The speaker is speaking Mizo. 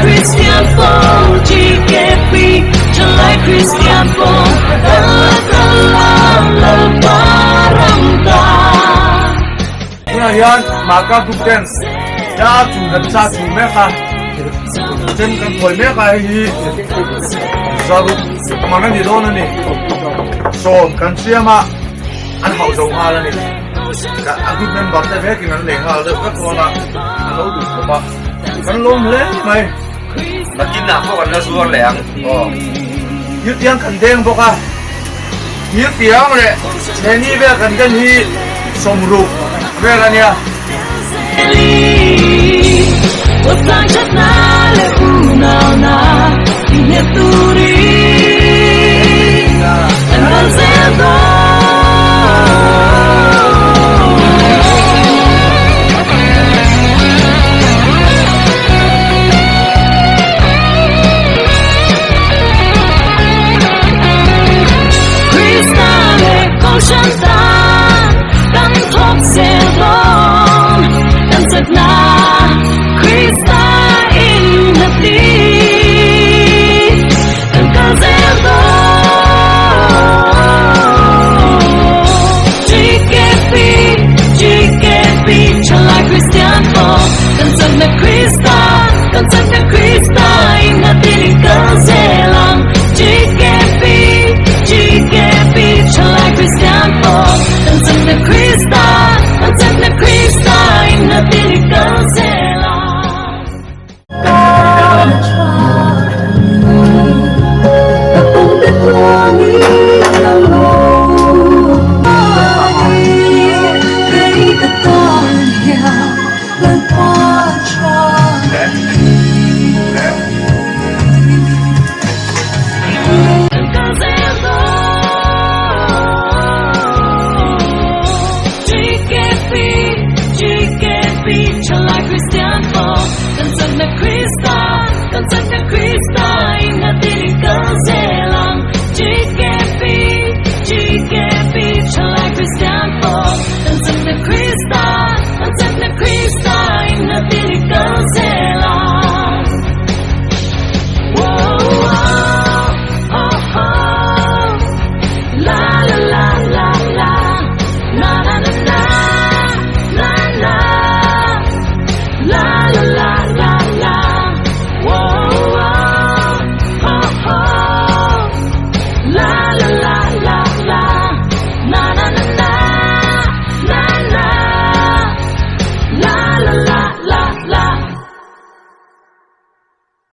Kristian pawl GKP Thalai Kristian pawl Kal la kal la Lalpa ram ta. Tunah hian Maka Group ten cha chu kan cha chu mek a, chen kan phawi mek a hei hi zaruk man a ni dawn a ni. Sawm kan siam a, an hauh zo nghal a ni. A group member te vekin an lei nghal deuh vek dawn a, an lo duh khawp a, kan lawm hle mai. Nakinah pawh kan la zuar leh ang. Aw, thiltiang kan deng bawk a, thiltiang leh chheni vel kan den hi sawmruk vel a nia.